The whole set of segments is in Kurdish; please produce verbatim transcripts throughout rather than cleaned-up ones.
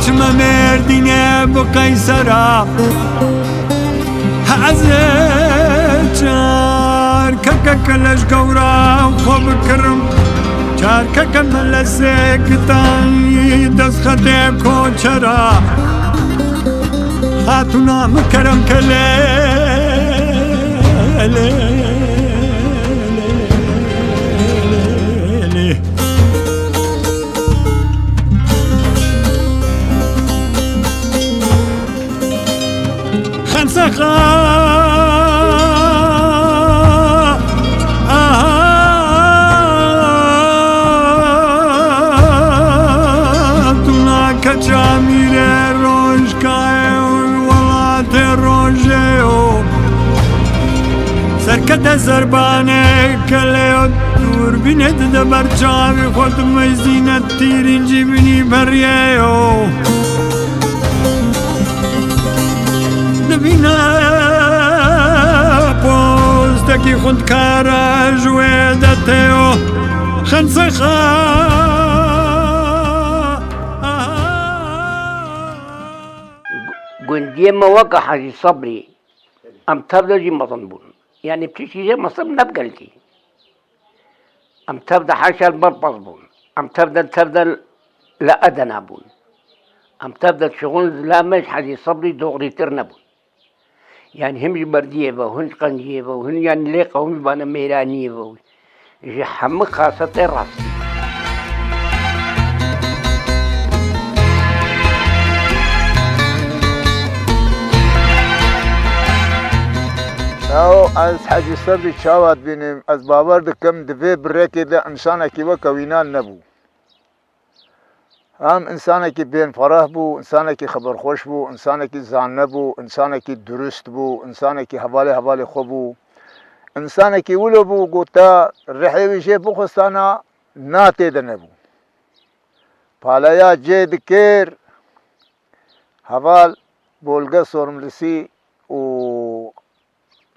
Çime Mêrdînê bi Qeysera. Ez çar kekeke leş gewra xwe bikirim. Çar keke melesê kitanî destxetê koçera. Xatûna min kerem kele. Xensexa. Tuna keça mîrê rojkayê û welatê rojê û serkete zerbanê kelê û dûrbînê dide ber çavê xwe dimeyzîne. Tîrîncî binî beriyê yo. Dibîne postekî xwendkara ji wê de tê yo. Xensexa. Gundiyê me weke Hecî Sebrî, em tev de jî mezin bûn. Yanî piştî jê mezin ne bi gelkî. Em tev de heşa li Berpez bûn. Em tev de, tev de li Edena bûn. Em tev de şixul zilamê ji Hecî Sebrî doxrîtir nebûn. Yanî him ji Berdiyê ve, him ji Qenciyê ve, him yanî lê qewim ji bana Mêraniyê ve. Ji hemû xasetê rastî. Ew ez Hecî Sebrî çawa dibînim? Ez bawer dikim, di vê birekê de însanekî weke wînan nebû. Em însanekî bên ferah bû, însanekî xeberxweş bû, însanekî zane bû, însanekî durust bû, însanekî hevalê hevalê xwe bû. Însanekî wilo bû, ku te rihê wî jê bixwestana, na tê de nebû. Paleya cê dikir, heval Bolge Sorumlisi û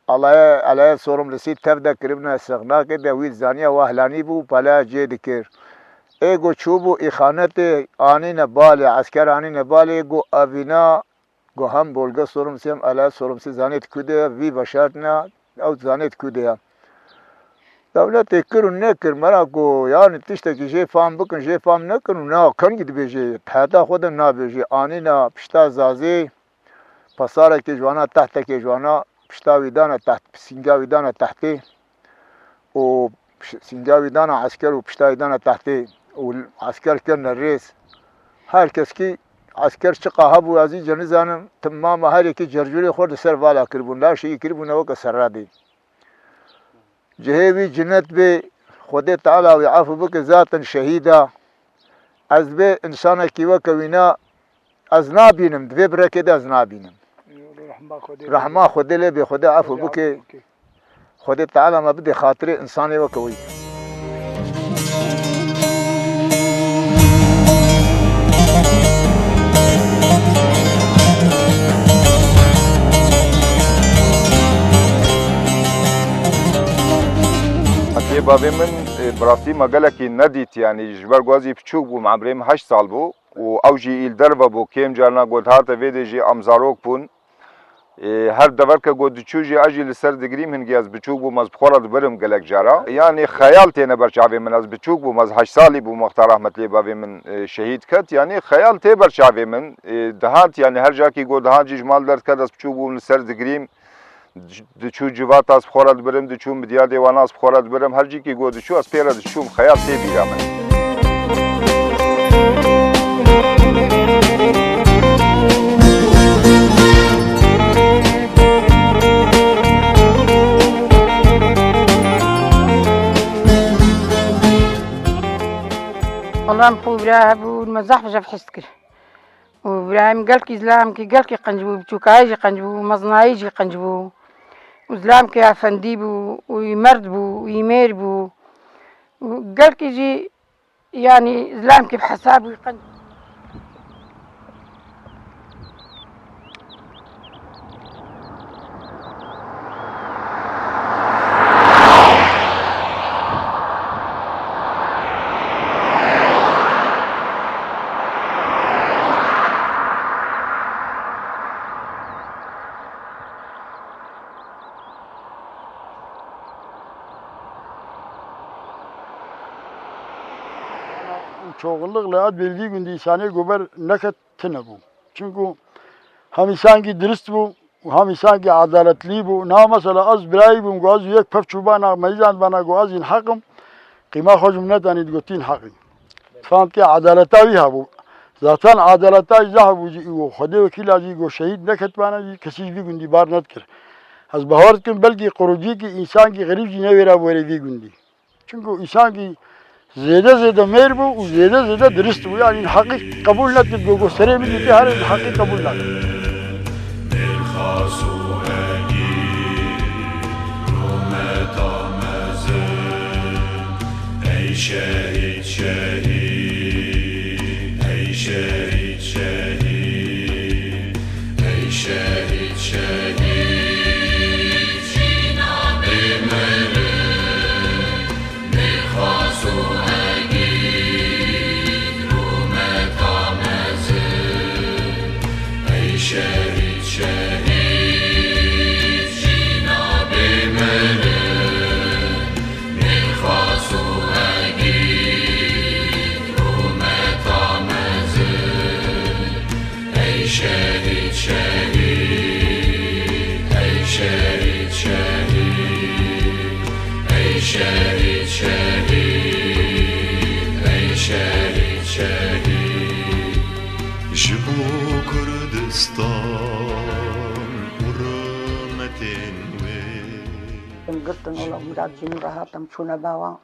Alaya, Alaya Sorumlisi tev de kiribûne sixnakê de, wî zaniya wahlanî bû, paleya cê dikir. Ê go çûbû îxanetê, anîne balê, esker anîne balê, go evîna, go hem Bolge Sorumsi hem Alaya Sorumsi zanê di ku de ye, vî veşartine, ew zanê di ku de ye. Dewletê kir û nekir, mera ku, yanî tiştekî jê fam bikin, jê fam nekin û na kengî dibêjê, heta xwe de nabêjê. Anîna pişta Zazê, pasarekê ji wana, tehtekê ji wana, pişta wî dana teht, sînga wî dana tehtê û piş-, sînga wî dana esker û pişta wî dana tehtê û esker kirine rêz. Her keskî esker çiqa hebû, ez îca nizanim, timama her yekî cercûrê xwe di ser vala kiribûn, laşê wî kiribûne weke serradê. Cihê wî cinet bê, Xwedê Teala wî efû bike, zaten şehîd e. Ez bê însanekî weke wîna ez nabînim, di vê birekê de ez nabînim. Rehma Xwedê lê bê. Rehma Xwedê lê bê, Xwedê efû bike. Xwedê Teala me bidê xatirê însanê weke wî. Hatiye bavê min, e, bi rastî me gelekî nedît, yanî ji ber ku ez jî piçûk bûm, emrê min heşt sal bû û ew jî î li derve bû, kêm carina got hate vê dê jî em zarok bûn. Ê, her deverke ku diçû jî ez jî li ser digirîm, hingî ez biçûk bûm, ez bi xwe re dibirim gelek cara. Yanî xeyal têne ber çavê min, ez biçûk bûm, ez heşt salî bûm wexta rahmetlî bavê min, e, şehîd ket. Yanî xeyal tê ber çavê min, e, dihat, yanî her cakî ku dihat jî ji mal derdiket, ez biçûk bûm li ser digirîm. Diçû civata ez bi xwe re dibirim, diçû midyadê wana ez bi xwe re dibirim, her cîkî ku diçû ez pê re diçûm, xeyal tê bîra min. Wela em xwe bira hebûn, me zehf zehf his dikir. Û Îbrahîm gelkî zilamkî gelkî qenc bû, biçûkayî jî qenc bû, mezinayî jî qenc bû. Û zilamkî efendî bû, û î merd bû, û î mêr bû. Û gelkî jî, yanî zilamkî bi hesab wî qenc bû. Çoxunlukla ez bêrî vî gundî însanê gober neket tune bû. Çimku hem îsankî dirist bû û hem îsankî edaletlî bû. Niha mesela ez birayî bûm, ku ez yek pevçû bana, meyzand bana, ku ez în heq im, qîma xwe ji min nedanî, digot tu în heq î. Fam ke edaleta wî hebû. Zaten edaleta wî zehf bû jî, û Xwedê wekîla jî, ku şehîd neketibana jî, kesî ji vî gundî bar nedikir. Ez bawer dikim, belkî qurûcîkî, însankî xerîb jî newêra bi wêrê vî gundî. Çimku îsankî zêde zêde mêr bû û zêde zêde dirist bû. Yanî heqî qebûl nekir, go, go serê min dîtî herê heqî qebûl nekir. Mêrxas û egîr, rûmeta mezin, ey şehîd, şehîd, ey şehîd, şehîd. Ey şehîd, şehîd, jîna bê mirin, Mêrxas û egîd, rûmeta mezin. Ey şehîd, şehîd, jîna bê mirin, Mêrxas û egîd, rûmeta mezin. Ey şehîd, şehîd, ey şehîd, şehîd, ey şehîd, şehîd, ey şehîd, şehîd. Ji bo Kurdistan û rûmetên wê. Em girtin, wela Murad jî min re hat, em çûne bawa.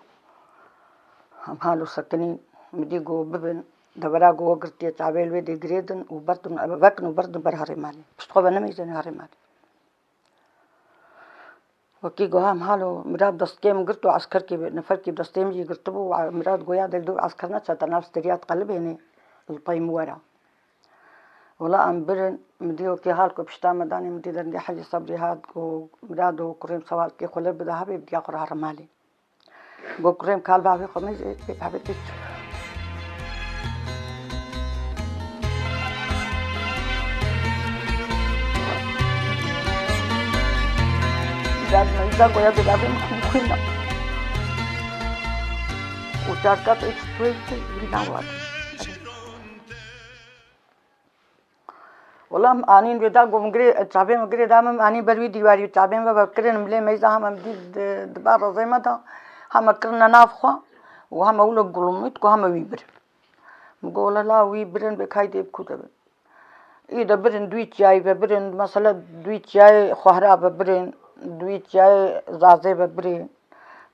Em halo sekinîn, min dî got bibin, devera got we girtiye, çavê li wê dê girêdin û berdin, vekin û berdin ber herê malê. Pişt xwe ve nemeyzêne herê malê. Wekî got, em halo, Mirad destkê min girt û eskerkî bi, neferkî bi destê min jî girtibû û Mirad got ya dê li dû esker neçe, te nav steriya diqelibênê, li pey min were. Wela em birin, min dî wekî hal ku pişta me danê, min dî derindê Hecî Sebrî hat, got, Mirado, kurê min sewalkê xwe li bide, hebê bi diya xwe re here malê. Got, kurê min, kal bavê xwe meyzê, bê bavê te çû. Dad meyza goya dê bavê min xwe bixwîna. Û çar kat ê çi tuwê wî navate. Wela em anîn wê da, got, min girê, çavê min girê da min, anî ber wî dîwarî, çavê min ve kirin, min lê meyza hema min dî di, di ber rezê me de, hema kirine nav xwe û hema wilo gulumît ku hema wî birin. Min got, wela la wî birin, bê kay dê bi ku de bin. Î de birin dûî çiyayî ve birin, mesela dûî çiyayê Xwehra ve birin, dûî çiyayê Zazê ve birin.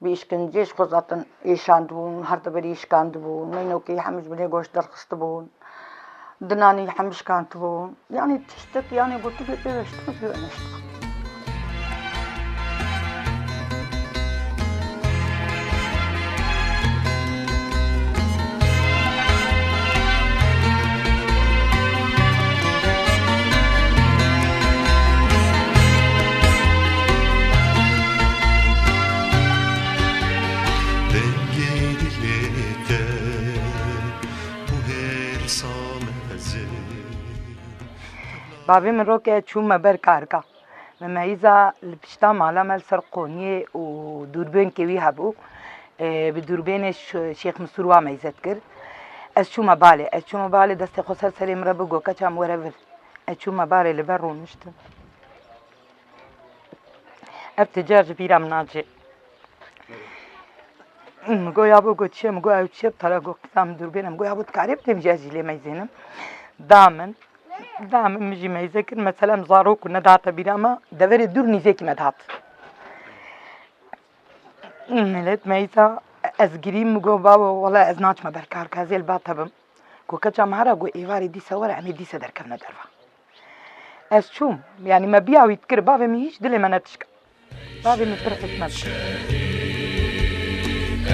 Bi îşkenceyê ji xwe zaten êşandibûn, her deverî şikandibûn, meynokê hemî ji binê goş derxistibûn, dinanî hemî şikandibûn. Yanî tiştek, yanî gotibê pê ve şitibû, pê ve neştibû. Dengê dilê te bû hêrsa mezin. Bavê min roke çûme ber karka. Me meyza li pişta mala me li ser qoniyê û dûrbênkê wî hebû. Ê, bi dûrbênê Ş-, Şêx Misûr wa meyze dikir. Ez çûme balê. Ez çûme balê, destê xwe ser serê min re bû, got, keça min were vir. Ez çûme balê, li ber rûniştim. Ev ti car ji bîra min nacê. Min got, yabo, got, çi ye? Min got, ew çi ye? Bi tala got, qisa min dûrbêne. Min got, yabo, dikarê bidê min jî, ez jî lê meyzênim. Da min, da min, min jî meyze kir. Mesela em zarok û nedihate bîra me, deverê dûr nîzêkî me dihat. Milet meyza, ez girîm, min got, babo, wela ez naçime ber karka, ez ê li ba te bim. Got, keça min here, got, êvarê dîse were, em ê dîse derkevine derve. Ez çûm, yanî me biya wî dikir, bavê min hîç dilê me netişka. Bavê min pir hikmet.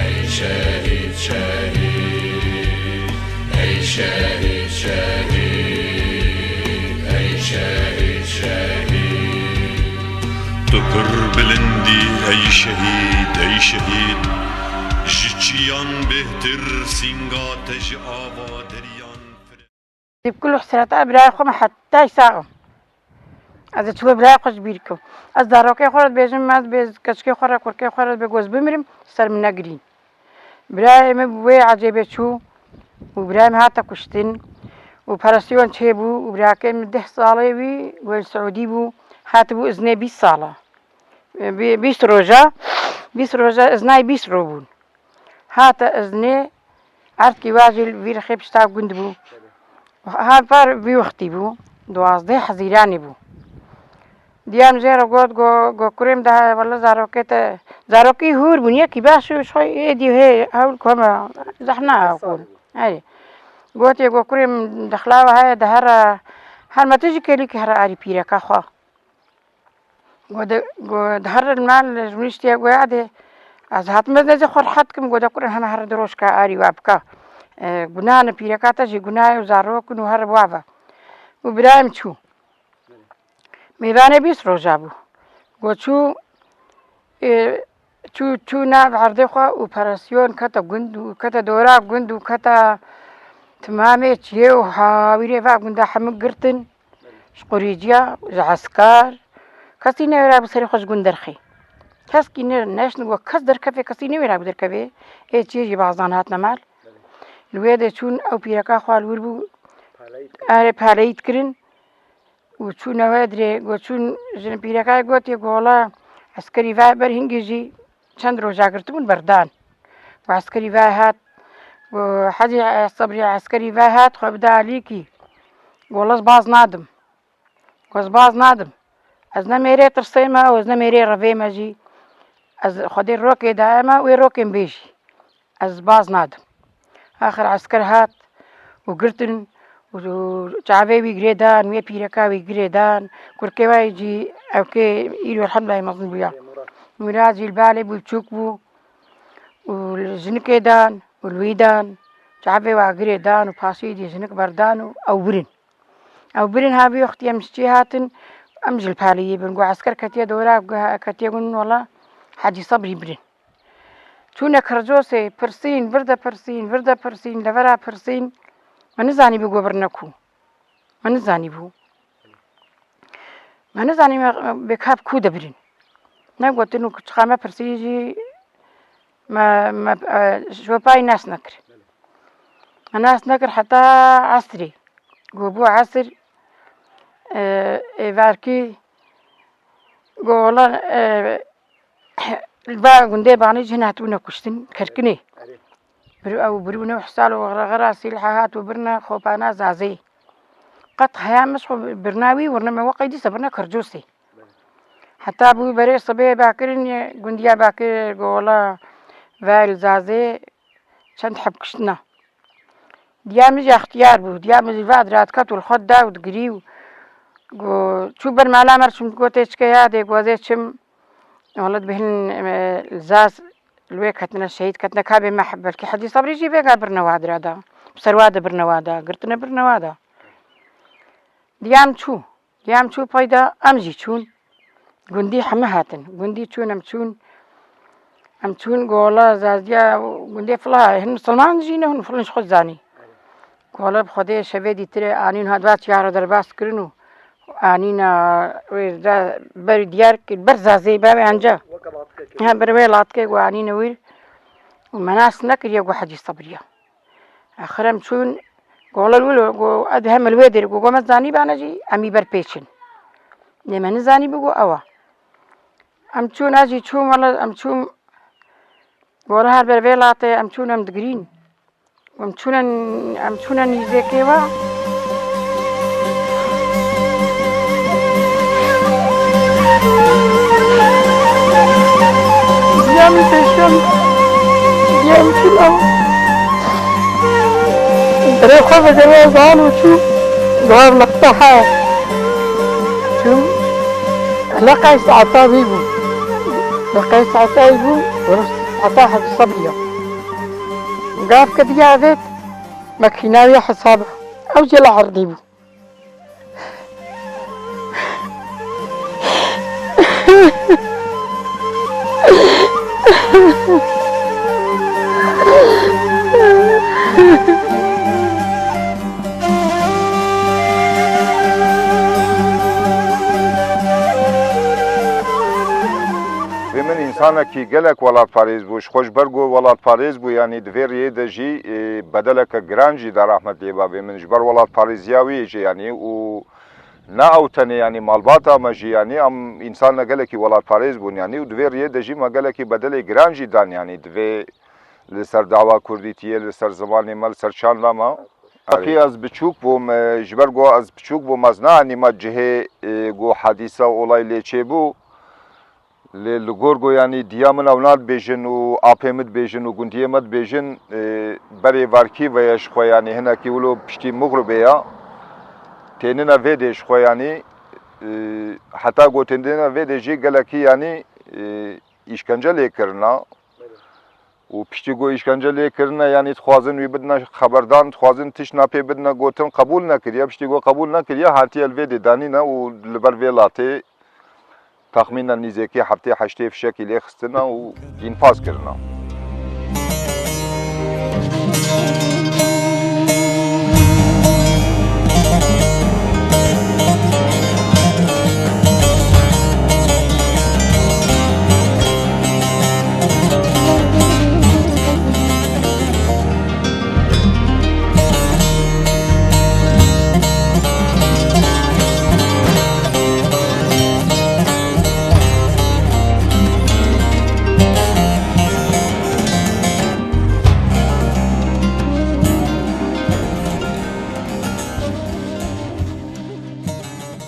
Ey şehîd, şehîd, ey şehîd, şehîd, ey şehîd, şehîd. Tu pir bilind î ey şehîd, ey şehîd. Ji çiyan bêhtir sînga te ji ava deriyan fire. Bi kul hesreta birayê xwe me heta sax im. Ez ê çi wê birayê xwe ji bîr kim. Ez zarokê xwe re dibêjim, ez bê keçikê xwe re, kurkê xwe re dibê ku ez bimirim, ser min negirîn. Birayê min bi wê ecêbê çû, û birayê min hate kuştin û operasyon çêbû û birakê min deh salê wî wê li Siûdî bû, hatibû iznê bîst sala. Bî-, bîst roja, bîst roja iznayê bîst roj bûn. Hate iznê, erdkî wa jî li vî rixê pişta gund bû. Hal par vî wextî bû, duwazdeh Hezîranê bû. Diya min jê re got, go, go kurê min de, wele zarokê te, zarokî hûr bûn, yekî baş û ji xwe êdî hê hewl ku hema zehna ew qûn. Erê. Gotiye, go kurê min dexlawa heye, de here, her me tu jî kêlîkî here arî pîreka xwe. Go de, go de here li mal ji min ştiye, go ya de, ez hatime nêzî xwe rehet kim, go de kurê min heme here du roj ka arî wa bika. E, gunah ne, pîreka te jî gunah ye û zarok in û here bi wa ve. Û birayê min çû. Mêvanê bîst roja bû. Go çû, ê, çû, çû nav erdê xwe û operasyon kete gund û kete dora gund û kete timamê çiyê û hawîrê va gunda hemû girtin. Ji qurîciya, ji eskar. Kesî newêra bi serê xwe ji gund derxê. Keskî ne, neştin go kes derkeve, kesî newêra bi derkeve. Ê çiyê jî bazdan hatine mal. Li wê de çûn ew pîreka xwe li wir bû. Erê, paleyî dikirin. Û çûne wê dirê, got, çûn jinpîrekayê gotiye, go wela eskerî va ber hingê jî çend roja girtibûn berdan. Û eskerî va hat, go Hecî Sebrî eskerî va hat, xwe bide alîkî. Go wela ez baz nadim. Go ez baz nadim. Ez ne mêrê tirsê me û ez ne mêrê revê me jî. Ez Xwedê rokê daye me, wê rokê min bê jî. Ez baz nadim. Axir esker hat û girtin û çavê wî girê dan, wê pîreka wî girê dan. Kurkê wê jî ewkê îro elhamdulillah mezin bûya. Murad jî li balê bû, biçûk bû û li jinikê dan û li wî dan. Çavê wê girê dan û pasî dî jinik berdan û ew birin. Ew birin ha vî wextî em ji çê hatin, em ji li paleyê bin. Got esker ketiye dora, got ketiye gun wela Hecî Sebrî birin. Çûne Kercosê, pirsîn, vir de pirsîn, vir de pirsîn, levera pirsîn. Me nizanîbû go birine ku. Me nizanîbû. Me nizanî me bê kap ku de birin. Negotin û çiqa me pirsî jî me, me, e, şopayî nas nekir. Me nas nekir heta esrê. Go bû esir, e, êvarkî go wela, e, li va gundê Banî jin hatibûne kuştin, Kerkinê. Bir, ew birûne û hesal û xera, xera sîlha hat û birine xopana Zazê. Qet heya min ji xwe birina wî wirine me we qey dîsa birine Kercosê. Heta bû berê sibê Bakirîn, gundiya Bakir go wela vay li Zazê çend heb kiştina. Diya min jî extiyar bû. Diya min jî va dirat ket û li xwe da û digirî û go çû ber mala me, çûm, go tê çi ke ya dê, go ez ê çim. Wela dibêhnin, e, li Zaz li wê ketine şehîd ketine, ka bê me he-, belkî Hecî Sebrî jî vêga birine wa dira da. Bi ser wa de birine wa da, girtine birine wa da. Diya min çû. Diya min çû peyda, em jî çûn. Gundî hemî hatin. Gundî çûn, em çûn. Em çûn, go wela Zaziya gundê fila, hin misilman jî ne, hûn filin ji xwe zanî. Go wela bi Xwedê şevê dîtirê anîn hat va çiyara derbas kirin û anîna wê de ber diyar kir, ber Zazê bavê anca. Weke latikekê. Ha, ber wê latikê go anîne wir. Û me nas nekiriye go Hecî Sebriya. Axir em çûn, go wela wilo, go ez hem li wê derê, go, go me zanî bane jî, em î ber pêçin. Lê me nizanî bû go ew e. Em çûn, ez jî çûm, wela em çûm, go wela her ber vê latê, em çûn, em digirîn. Em çûne, em çûne nîzêkê we. Diya min pêşiya min, diya min çûna. Berê xwe vediye zan û çû, di hev liqta he. Çû, eleqay saeta wî bû. Eleqay saeta wî bû, saeta Hecî Sebriya. Gav kediya evêt, makîna wî hesaba. Ew jê li erdî bû. Vê min însan Wekî gelek welatparêz bû, ji xwe ji ber ku welatparêz bû, yanî di vê riyê de jî, e, bedeleke giran jî da rehmet lê bavê min. Ji ber welatparêziya wî jî, yanî û ne ew tenê, yanî malbata me jî, yanî em însanê gelekî welatparêz bûn, yanî û di vê riyê de jî me gelekî bedelê giran jî dan, yanî di vê li ser dawa kurdîtiyê, li ser zimanê me, li ser çanda me. Erê. Wekî ez biçûk bûm, e, ji ber ku ez biçûk bûm, ez neanîme cihê, e, ku hedîsa olay lê çêbû. Lê li gor ku yanî diya min ew nadibêjin û apê min dibêjin û gundiyê me dibêjin, e, berê verkî ve ye ji xwe, yanî hinekî wilo piştî mixribê ya. Tênine vê dê ji xwe, yanî, e, heta ku tênine vê dê jî gelekî, yanî, e, îşkence lê kirina. Û piştî ku îşkence lê kirine, yanî dixwazin wî bidine xeberdan, dixwazin tişt napê bidine gotin, qebûl nekiriye. Piştî ku qebûl nekiriye, hatiye li vê dê danîne û li ber vê latê texmînen nîzêkî heftê heştê fişekî lê xistine û înfaz kirine.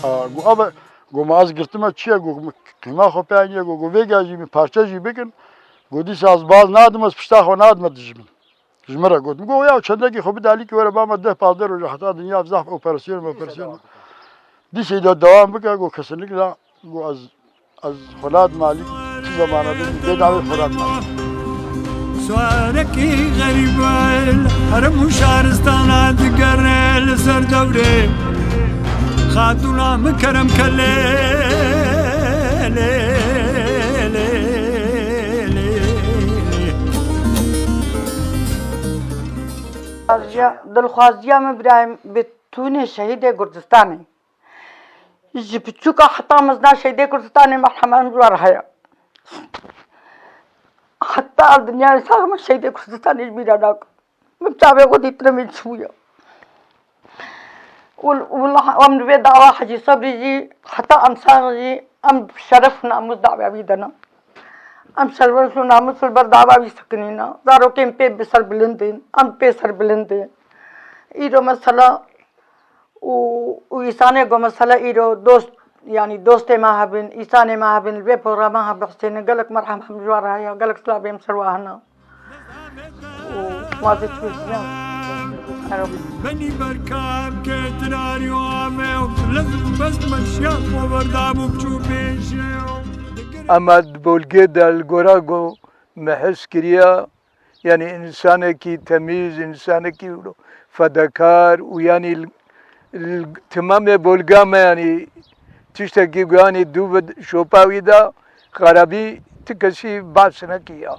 Aa, gu ava, gu ma ez girtime çi ye, gu qîma xwe pê aniye, gu, gu vêga jî min parçe jî bikin, gu dîsa ez baz nadim, ez pişta xwe nadim dijmin. Ji min re gotin, got, "Ya çendekî xwe bide alîkî were ba me deh pazdeh roja heta dinya zaf operasyon, operasyon." Dîsê de dewam bike, got, "Kesinlikle," got, "ez, ez xwe nadim alîkî, tu zamana bin, bê dawê xwe nadim alîkî." Suarekî xerîb e, herem û şaristana digere li ser dewrê. Xatûna min kerem kelê, lê, lê, lê, lê. Dilxwaziya, dilxwaziya min birayê min bi tûnê şehîdê Kurdistanê. Ji piçûka heta mezna şehîdê Kurdistanê merhema min ji we re heye. Heta dinyayê sax min şehîdê Kurdistanê ji bîra nakim. Min çavê xwe dîtine min çûye. Û, û em li vê dawa Hecî Sebrî jî heta em sax jî em şeref û namûs dawa wî dene. Em şeref û namûs li ber dawa wî sekinîne. Zarokên pê bi serbilind in, em pê serbilind in. Îro mesela û, û îsanê ku mesela îro dost, yanî dostê me hebin, îsanê me hebin, li vê programa hebihsênin, gelek merhem hem ji we re heye, gelek silavê em ser we hene. Û wazê çi bêjim? Benî berkam kê tirarî ame, lez û best me şiya xwe berdabû çû pêşê. Ema di bolgê de li gora ku me his kiriye, yanî însanekî temîz, însanekî fedakar û yanî l-, l-, temamê bolga me, yanî tiştekî ku yanî dû bi şopa wî de xerabî ti kesî behs nekiya.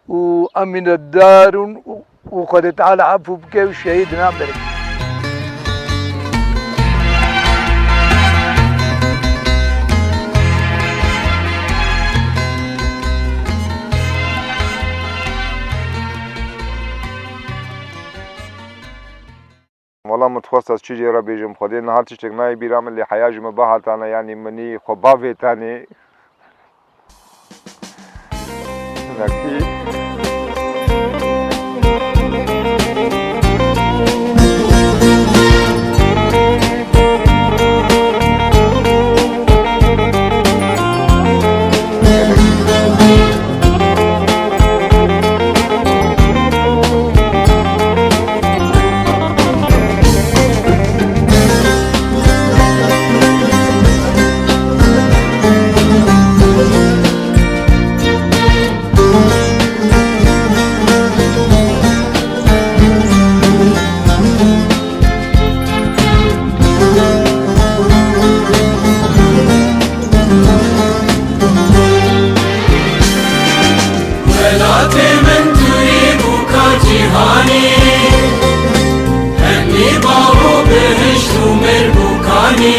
Û em mînetdar in û, û Xwedê Teala efû bike û şehîd namirin. Wela min dixwest ez çi jê re bêjim, Xwedê niha tiştek nayê bîra min, lê heya ji min bihatane, yanî minî xwe bavêtanê. Hinekî. Welatê min tu yî bûka cîhanî, hemî bav û bihişt û mêr bûkanî.